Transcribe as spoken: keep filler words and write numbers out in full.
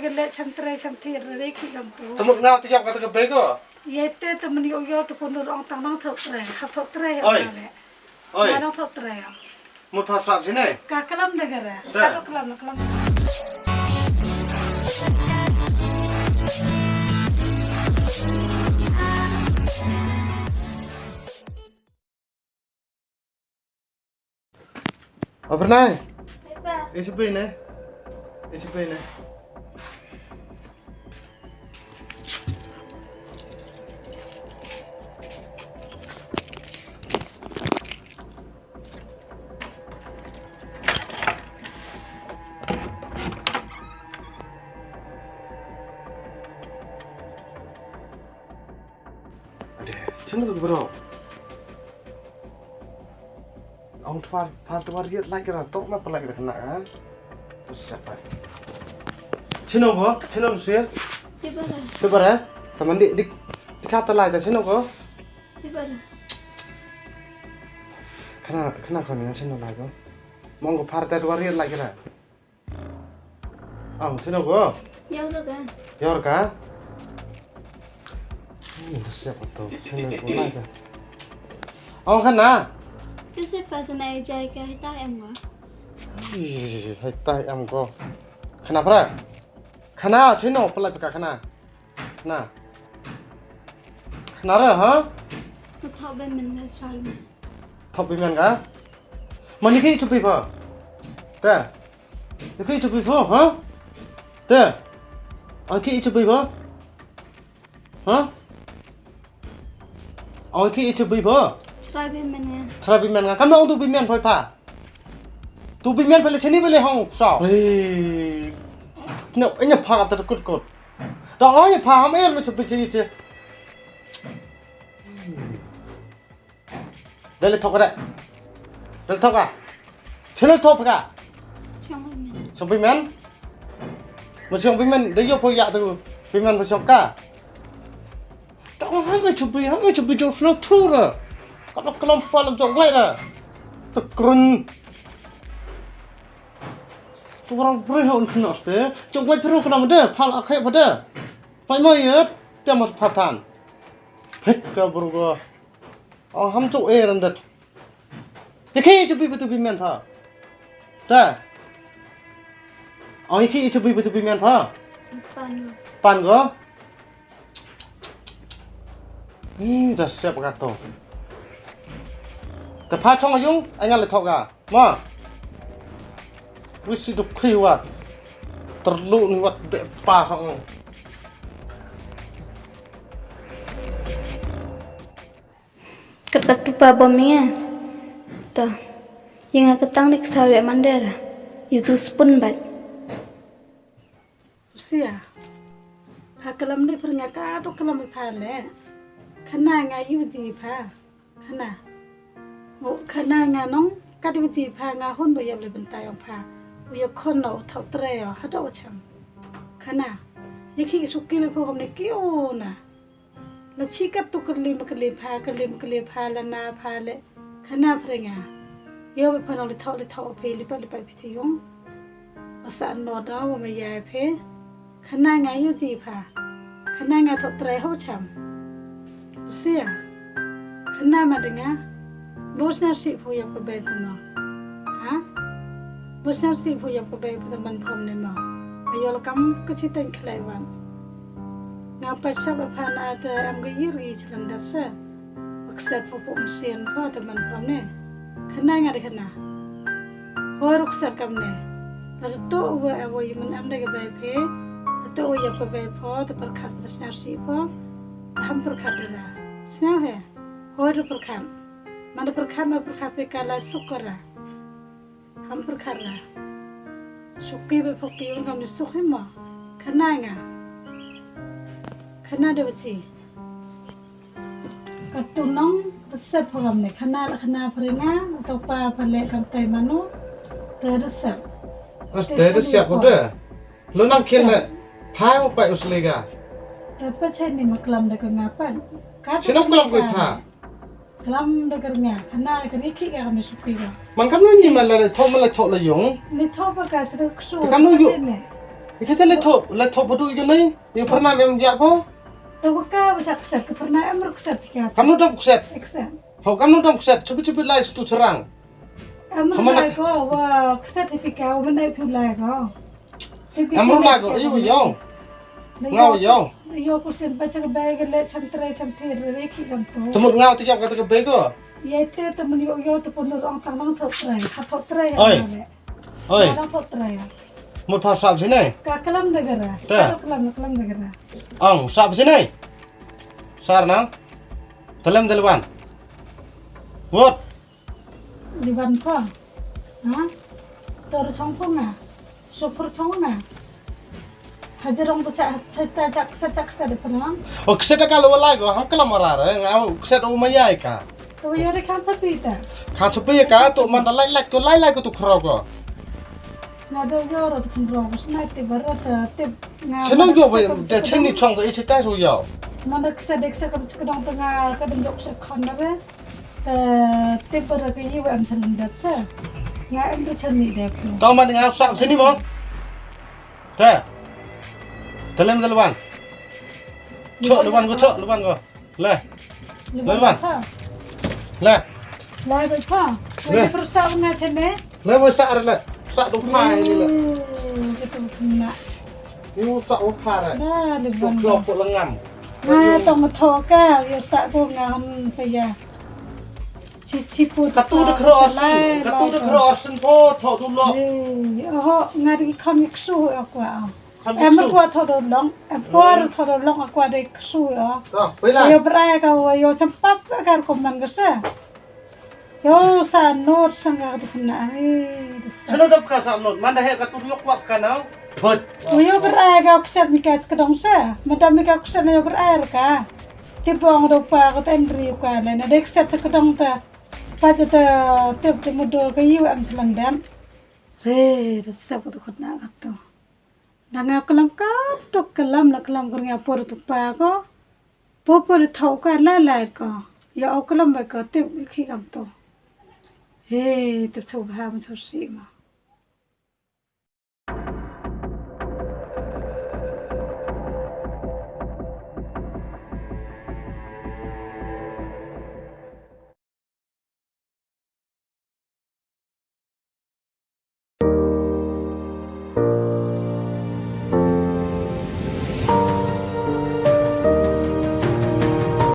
Ka leh cham trei cham thied re ki kam tu. Te mut nga te ïap kata ka bei ko. Ye te te men ïoh ïoh te pun rong tang nang thok trei, ha thok trei. Oi. Oi. Nang thok trei. Mut pha sap sini. Ka klam de ka re. Te. Ka klam na klam. Apernai. Isa pine. Isa pine. Ade, sino tu bro. Ong twa, pha twa riat lai kra tok na palai kra kena ka. Tu siapa? Sino ko? Sino tu sia? Tiba dah. Tiba dah. Taman di di di kata lai ta sino ko? Tiba dah. Kena kena ko ni sino lai ko. Mong ko pha twa riat lai kra. Ang sino ko? Ïa ka. Ïa ka. Hmm, dah siap betul. Sino ko lah ka. Oh, kana. Kasi pa sa na ijai ka hita em ko. Ih, hita em ko. Kana pra? Kana sino pala ka kana. Kana. Kana ra ha? Thok be men da sai. Thok be men ka? Mani ki chupi pa. Ta. Ki chupi pho, ha? Te. Ai ki chupi pho. Ha? Ai ki chupi pho. Chrai bi men ya. Chrai bi men nga. Kam nong tu bi men phoi pha. Tu bi men pha le chini pha le hong sao. Ei. No, enya pha ka ta kut kut. Da oi pha ham er me chupi chini che. Dale thok ka deh. Dale thok ka. Channel thok ka. Chong payment. Chong payment. Ma chong payment, dei yo pho ya tu. Payment ma chong ka. Ta ha ma chong pay, ha ma chong pay jong sno thura. Ka lok ka lom pa lom jong ngai ra. Ta krun. Tu orang beri hon kena ste. Jong ngai thru kena ma de, pal akhai ma de. Pai ma ye, te ma patan. Hek ka bro go. Oh, ham chok eh randat. Ye ki chupi betu bi men pha. Ta. Oh, ye ki chupi betu bi men pha. Pan. Pan go. Ni da siap ka to. Ta pha chong yung, ai ngal le thok ga. Ma. Wisi duk khi wat. Terlu ni wat be pa song. Kat kat pupa bom ïa. To. Ïa nga ka tang ni ka saw ïa mandera. Ïa tu spoon bat. Usia. Ha kalam ni pher nga ka tu kalam i pha le. Khana nga yu ji pha. Khana. Mo khana nga nong kat yu ji pha nga hon bo yap le bentai ong pha. U yo khon no u thok tre yo ha do cham. Khana. Ye ki suki le pho kam ne ki o na. La chi kat tu kali ma kali pha, kali ma kali pha, la na pha le. Khana phreng a. Yo ba pha no le thok le thok phe le pa le pa phi ti yong. Wa sa no da wa ma ya phe. Khana nga yu ji pha. Khana nga thok trai ho cham. Usia. Khana ma de nga. Bos na si phu yap ka bai phu no. Ha? Bos na si phu yap ka bai phu ta man phom ne no. Ayo la kam ka chi teng khlai wan. Nga pat sha ba pha na te am ga yir gi chlan dar sa. Wa kset pho pho um sien pho te man pho ne. Khana nga de khana. Hoi ruk kset kam ne. La to wa wa yu man am de ga bai phe. La to wa yap ga bai pho te perkhat te snar si pho. Te ham perkhat de ra. Snar he. Hoi ruk perkhat. Man de perkhat ma perkhat phe ka la suk ka ra. Ham pyrkhat ra. Suki ba phuki un kam ni suk hi mo. Khana nga. Khana de bachi. Ka tu nong ka sep phagam ne. Khana la khana pharinga. Atau pa phale kam tai manu. Te de sep. As te de sep ko de. Lo nang khin le. Phai mo pai uslega. Te pa chai ni ma klam de ka nga pan. Ka sino klam ko pha. Klam da kar nga, khana kar ye ki ga me suki ga. Man kam ni ma la tho ma la tho la yong. Ni tho pa ka sra ksu. Te kam no yu. Ïa kata le thoh, le thoh padu ïa kane. Ïa pyrna em ïa ba. To ka ba jak kset, ka pyrna em ruk kset pika. Kamnu dam kset. Kset. Ho kamnu dam kset, chubi chubi lai stu cherang. Em ruk lai ko, wa kset pika, wa menai phi lai ko. Em ruk lai ko, ïa wa ïa. Nga wa ïa. Ïa ko sen ba chak bai ka le chang trai chang thir re ki gam to. Temut nga wa tiap kata ka bai ko. Ïa te temen ïa ïa te pun rong tang nang thoh trai, ka thoh trai. Oi. Oi. Nang thoh trai. Mut pha sap sini. Ka kalam da gara. Te. Ka kalam, kalam da gara. Ong, sap sini. Sar nang. Telem telewan. Mut. Liban pha. Ha? Tor chong pha nga. Super chong na. Hajarong ta cha cha cha cha sa cha sa de pha na. O kset ka lo lai ko ham kalam ara re. Nga kset o ma yai ka. To yo de kan sa pi ta. Kan sa pi ka to man da lai lai ko lai lai ko to khro ko. Nga do yo ro to khro ko sna te ba ro ta te nga. Sino yo ba de chini chong to i chita so yo. Man da kset de kset ka chukdong ta nga ka dong yok sa khon na re. Te tip ba ra ka yi wa em sa lyndet sa. Nga em da chan ni dep. Tang man nga sap sini mo. Te. Te lem da lwan. Chok lwan ko, chok lwan ko. Le. Lwan. Lwan. Le. Lwan ko. Le. Lwan ko sa nga chane. Le mo sa re le. Sa du phai ni le. Gitu na. Ni mo sa o phai re. Da lwan. Klop ko lengam. Nga tong tho ka yo sa ko nga hon pa ya. Chi chi pu. Katu de khro asin, katu de khro asin po tho du lo. Oho, nga de kham iksu akwa. Em akwa tho du long, em por tho du long akwa de ksu ya. Yo brai ka wa yo sempat ka ko man ka sa. Yo sa not sang ka de khna ni. Sino dap ka sa not, man da he katu yok wa ka na. Thot. Yo brai ka kset ni ka ka dong sa. Man da mi ka kset yo brai ka. Tip bong do pa ko ten ri ka ne. Na de kset ka dong ta. Pa ta ta tip te mudor ka yu am selang dan. Re, resep ko tu khot na ka tu. Da nga kelam ka tu kelam la kelam ko nga por tu pa ko. Po po de thau ka lai lai ko. Ya au kelam ba ko tip khi kam tu. He, tip chu ba ha man chu si ma.